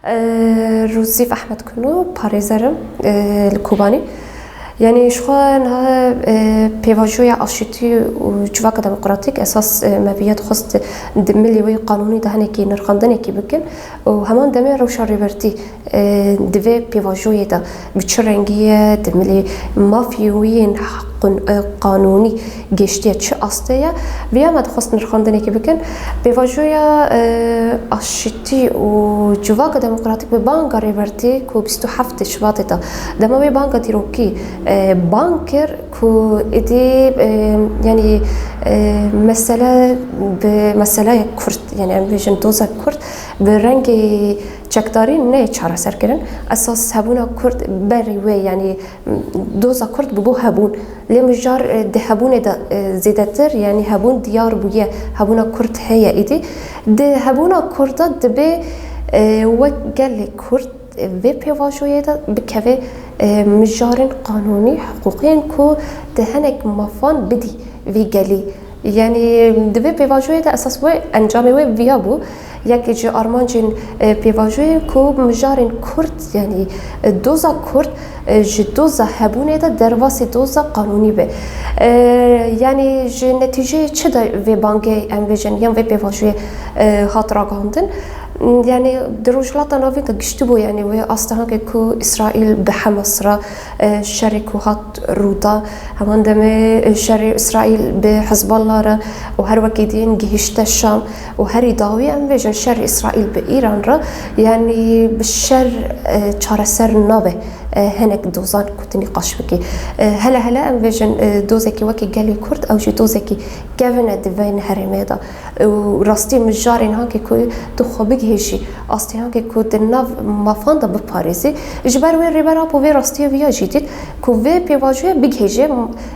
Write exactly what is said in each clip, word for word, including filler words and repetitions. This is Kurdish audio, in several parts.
Rûzîf Ehmed Kuno, parêzer im, e, li Kobanî. Yanî ji xwe niha, e, pêvajoya aşîtî û civaka demokratîk esas, e, me viya dixwest di milê wê qanûnî de hinekî nirxandinekî bikin û heman demê rewşa rêbertî, e, di vê pêvajoyê de bi çi rengî ye, di milê mafê wî yên heqûn, e, qanûnî gêştiye çi astê ye. Viya me dixwest nirxandinekî bikin. Pêvajoya, e, aşîtî û civaka demokratîk bi banga rêbertî ku bîst û heftê Şibatê de dema wê banga dîrokî, e, bang kir ku êdî, e, yanî, e, mesele bi meseleyek Kurd, yanî em bêjin doza Kurd bi rengê çekdarî neyê çareserkirin. Esas hebûna Kurd berî wê, yanî doza Kurd bûbû hebûn. Lê mijar, e, di hebûnê de, e, zêdetir, yanî hebûn diyar bûye, hebûna Kurd heye êdî. Di hebûna Kurd de dibê, e, wek gelê Kurd, e, vê pêvajoyê de bikeve, e, mijarên qanûnî, hiqûqiyên ku di hinek mafan bidî vî gelî. Yanî di vê pêvajoyê de esas wê encamê wê viya bû. Yekê ji armancên, e, pêvajoyê ku mijarên Kurd, yanî, e, doza Kurd, e, ji doza hebûnê de derbasî doza qanûnî be. E, yanî ji netîceyê çi de vê bangê em bêjin yan vê pêvajoyê, e, hat ragihandin? Yanî di Rojhilata Navîn de giştî bû, yanî wê astehankê ku Îsraîl bi Hamas re, e, şerê ku hat rû da, heman demê, e, şerê Îsraîl bi Hizballah re û her wekî dîn gihişte Şam û herî dawî em bêjin şerê Îsraîl bi Îran re, yanî bi şer, e, çareser nabe, e, hinek dozan ku tu nîqaş bikî. E, hele hele em bêjin, e, dozekî wekî gelê Kurd ew jî dozekî kevin e di vê herêmê de. Û rastî mijarên hankê ku tu xwe bigihêjî, astê hankê ku di nav mafan de biparêzî, ji ber wê Rêber Apo vê rastiyê viya jî dît ku vê pêvajoyê bigihêje,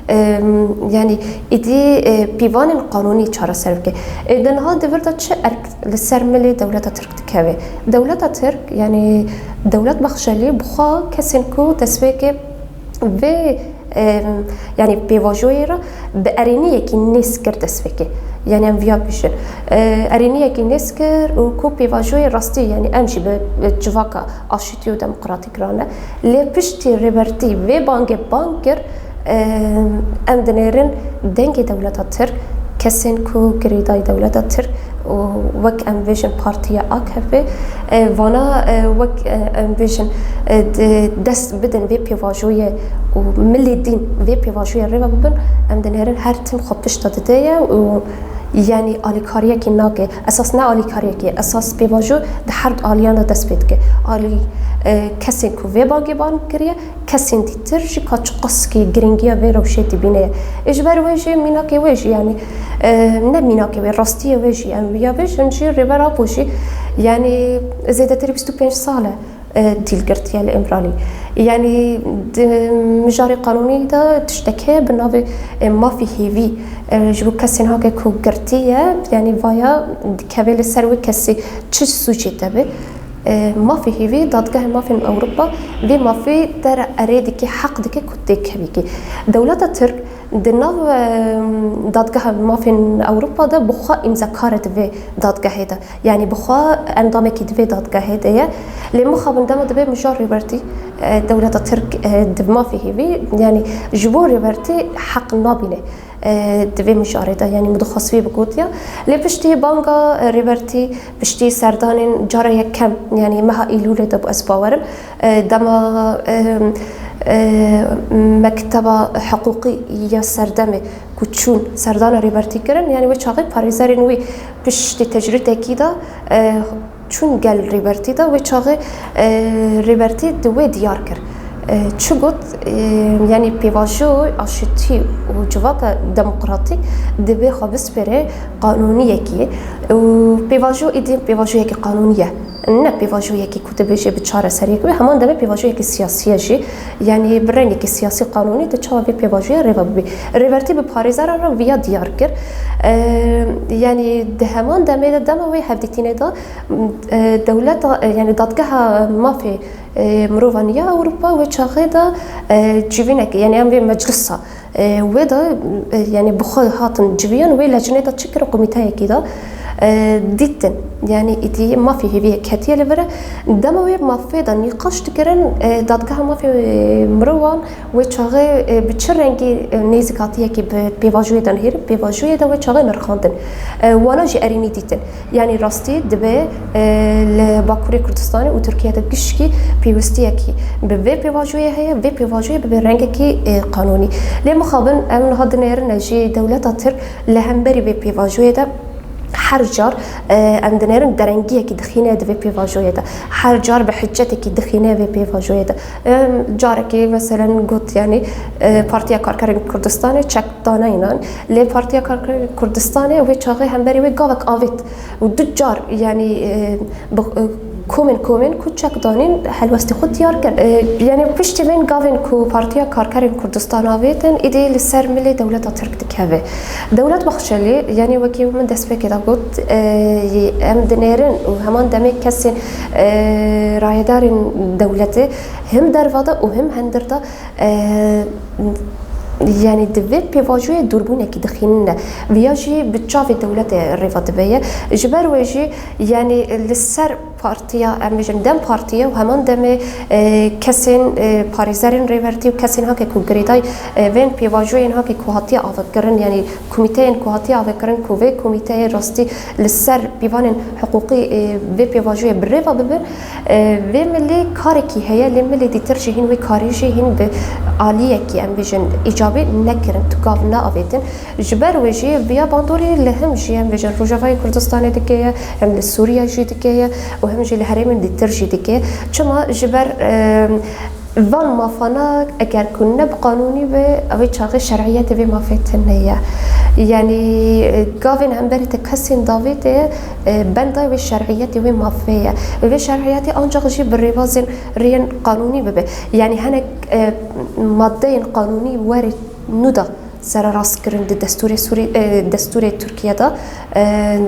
em, yanî êdî, e, pîvanên qanûnî çareser bike. E, di niha di vir de çi erk li ser milê dewleta Tirk dikeve? Dewleta Tirk, yanî Dewlet Baxçelî bi xwe kesên ku destpêkê vê, em, yanî pêvajoyê re bi erêniyekî nêz kir destpêkê. Yanî em viya bêjin. E, erêniyekî nêz kir û ku pêvajoyê rastî, yanî em jî bi, bi civaka aşîtî û demokratîk rane. Lê piştî Rêbertî vê bangê bang kir, em, em dinêrin dengê dewleta Tirk, kesên ku girêdayî dewleta Tirk û wek em bêjin partiya A K P, e, vana, e, wek, e, em bêjin, e, di dest bidin vê pêvajoyê û milê dîn vê pêvajoyê rêve bibin, em dinêrin her tim xwe pişta dide ye û yanî alîkariyekê nake. Esas ne alîkariyekê, esas pêvajo di her du aliyan de dest pê dike. Alî, e, kesên ku vê bangê ban kiriye, kesên dîtir jî ka çiqaskî girîngiya vê rewşê dibîne ye. Ê ji ber wê jî mînakê wê jî, yanî, e, ne mînakê wê, rastiyê wê jî em viya bêjin jî Rêber Apo jî, yanî zêdetirî bîst û pênc sal e, e, dîl girtiye li Îmralî. Yanî di mijarê qanûnî de tiştek heye bi navê, e, mafê hêvî, e, ji bo kesên hake ku girtî ye, yanî vaya dikeve li ser wê kesê çi sûcê te be. E, mafê hêvî, Dadgeha Mafên Ewropa vê mafê te re erê dike, heq dike ku tê kevîkî. Dewleta Tirk di nav, e, Dadgeha Mafên Ewropa de bi xwe îmzekar e di vê dadgehê de. Yanî bi xwe endamekî di vê dadgehê de ye. Lê mixabin dema dibe mijar Rêbertî, e, dewleta Tirk, e, di mafê hêvî, yanî ji bo Rêbertî heq nabîne. E, di vê mijarê de, yanî min dixwest vê bigotiya. Lê piştî banga, e, Rêbertî, piştî serdanên cara yekem, yanî meha Îlûlê de bû, ez bawerim, e, dema, e, e, mekteba hiqûqî ya serdemê ku çûn serdana Rêbertî kirin, yanî wê çaxê parêzerên wî piştî tecrîdekî de, e, çûn gel Rêbertî de, wê çaxê, e, Rêbertî di wê diyar kir. E, çi got, e, yanî pêvajo aşitî û civaka demokratîk divê xwe bispêre qanûniyekî û pêvajo êdî pêvajoyekî qanûnî ye. Ne pêvajoyekî ku dibêje bi çareseriyek be, heman demê pêvajoyekî siyasî ye jî. Yanî bi rengekî siyasî qanûnî tu çawa vê pêvajoyê rêve bibî. Rêbertî bi parêzeran re viya diyar kir. E, yanî di heman demê de dema wê hevdîtînê de, e, dewleta, e, yanî dadgeha mafê, e, mirovan ya Ewropa wê çaxê de, e, civînek, yanî em vê meclisa, e, wê de, e, yanî bi xwe hatin civiyan, wê lecnê de çi kir, komîteyekî de, E, dîtin, yanî îdî mafê hêviyê ketiye li vir e. Dema wê mafê de nîqaş dikirin, e, dadgeha mafê, e, mirovan wê çaxê, e, bi çi rengî, e, nêzîkatiyekî bi pêvajoyê de nihêrin, pêvajoyê de wê çaxê nirxandin. E, wana jî erênî dîtin. Yanî rastî dibe, e, li Bakurê Kurdistanê û Tirkiye de gişkî pêwîstiyekî bi vê pêvajoyê heye, vê pêvajoyê bibe rengekî, e, qanûnî. Lê mixabin em niha dinêrine jî dewleta Tirk li hemberî vê pêvajoyê de her car, e, em dinêrin derengiyekî dixîne di vê pêvajoyê de. Her car bi hiccetekî dixîne vê pêvajoyê de. Em, carekê meselen got, yanî, e, Partiya Karkerên Kurdistanê çek dane înan. Lê Partiya Karkerên Kurdistanê wê çaxê hemberî wê gavek avêt. Û du car, yanî, e, bi, e, komên komên ku çek danîn helwestê xwe diyar kir. E, yanî piştî vên gavên ku Partiya Karkerên Kurdistan avêtin, îdî li ser milê dewleta Tirk dikeve. Dewlet Bahçelî, yanî wekî min destpêkê de got, e, em dinêrin û heman demê kesên, e, rayedarên dewletê him derva de û him hindir de, e, yanî di vê pêvajoyê dûrbûnekî dixînine. Viya jî bi çavê dewletê rêva dibe ye. Ji ber wê jî, yanî li ser partiya, em bêjin DEM Partiye û heman demê, e, kesên, e, parêzerên rêbertî û kesên hake ku girêdayî, e, vên pêvajoyên hake ku hatiye avekirin, yanî komîteyên ku hatiye avekirin, ku vê komîteyê rastî li ser pîvanên hiqûqî, e, vê pêvajoyê bi rêva bibin, e, vê milê karekî heye, lê milê dîtir jî hîn wê karî jî hîn bi aliyekî, em bêjin, îcabî nekirin, tu gav neavêtin. Ji ber wê jî viya bandorê li him jî, em bêjin, Rojavayê Kurdistanê dike ye, hem li Sûriye jî dike ye û hem jî li herêmên dîtir jî dike. Çima? Ji ber, e, van mafana eger ku ne bi qanûnî be, ew ê çaxê şer'iyetê vê mafê tune ye. Yanî, e, gavên hemberî te kesên davêtê, e, benda wê şer'iyetê wê mafê ye. Vê şer'iyetê ancaq jî bi rêbazên rêyên qanûnî bibe. Yanî hinek, e, maddeyên qanûnî were nû de sererastkirin di destûrê Sûrî, e, destûrê Tirkiye de, e,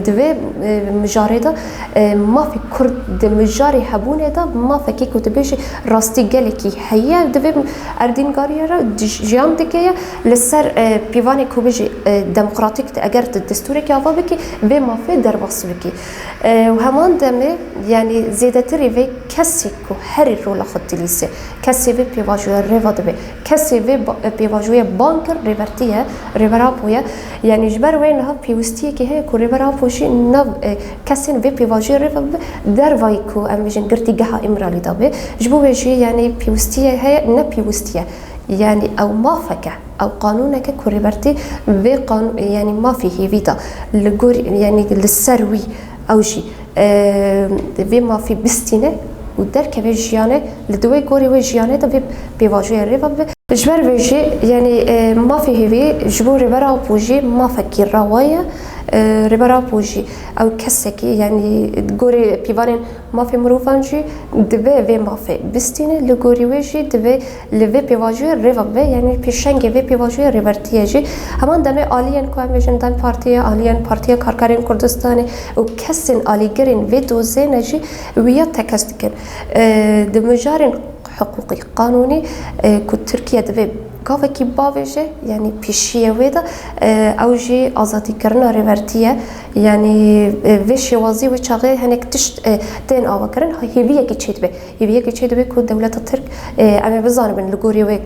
di vê, e, mijarê de, e, mafê Kurd di mijarê hebûnê de mafekî ku dibêjî rastî gelekî heye, di vê erdîngariyê re di jiyan dike ye. Li ser, e, pîvanê ku bijî, e, demokratîk de eger tu destûrekî ava bikî, vê mafê derbas bikî. E, û heman demê, yanî zêdetirî vê kesê ku herî rola xwe dilîze, kesê vê pêvajoya rêva dibe, kesê vê ba-, pêvajoyê ban kir, Rêbertî ye, Rêber Apo ye. Yanî ji ber wê niha pêwîstiyekê heye ku Rêber Apo jî nav, e, kesên vê pêvajoyê rêva bibe, dervayî ku em bêjin girtîgeha Îmralî de be. Ji bo wê jî, yanî pêwîstiyê heye, ne pêwîstî ye. Yanî ew mafeke, ew qanûneke ku Rêbertî vê qanû-, yanî mafê hêvî da li gor, yanî li ser wî ew jî, e, vê mafê bistîne û derkeve jiyanê, li di wê gorî wê jiyanê de vê pêvajoyê rêva bibe. Ji ber vê jî, yanî, e, mafê hêvî ji bo Rêber Apo jî mafekî rewa ye. E, Rêber Apo jî ew kesekî, yanî gorê pîvanên mafê mirovan jî dibe vê mafê bistîne, li gorî wê jî dibe li vê pêvajoyê rêva bibe, yanî pêşengê vê pêvajoyê Rêbertî ye jî. Heman demê aliyên ku em bêjin DEM Partî ye, aliyên Partiya Karkerên Kurdistanê û kesên alîgirên vê dozê ne jî wiya tekez dikin. E, di mijarên hiqûqî, qanûnî, e, ku Tirkiye divê gavekî bavêje, yanî pêşiyê wê de, e, ew jî azadîkirina Rêbertî ye. Yanî, e, vê şêwazî wê çaxê hinek tişt, e, tên avakirin, hêviyekî çêdibe. Hêviyekî çêdibe ku dewleta Tirk, e, em ê bizanibin li gorî wê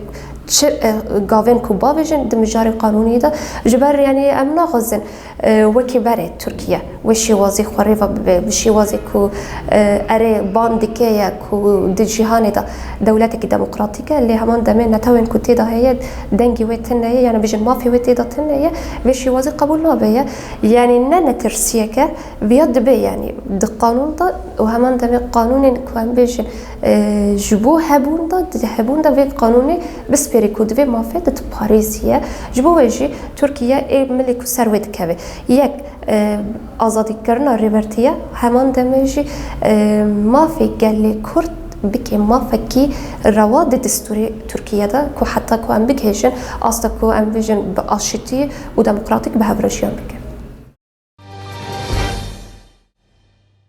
çi, e, gavên ku bavêjin di mijarê qanûnî de. Ji ber, yanî, em naxwazin, e, wekî berê Tirkiye wê şêwazî xwe rêva bibe, bi şêwazê ku, e, erê ban dike ye ku di cîhanê de dewletekî demokratîk e, lê heman demê netewên ku tê de heye dengê wê tune ye, yanî bêjin mafê wê tê de tune ye, vê şêwazî qebûl nabe ye. Yanî ne netirsiyek e, viya dibe, yanî di qanûn de û heman demê qanûnên ku em bêjin, e, ji bo hebûn de, di hebûn de vê qanûnê bispêrî ku di vê mafê de diparêziye. Ji bo wê jî Tirkiye ê milê ku ser wê dikeve. Yek, e, azadîkirina Rêbertî ye, heman demê jî, e, mafê gelê Kurd bike mafekî rewa di destûrê Tirkiye de, ku heta ku em bigihêjin asta ku em bêjin bi aşitî û demokratîk bi hev re jiyan bikin.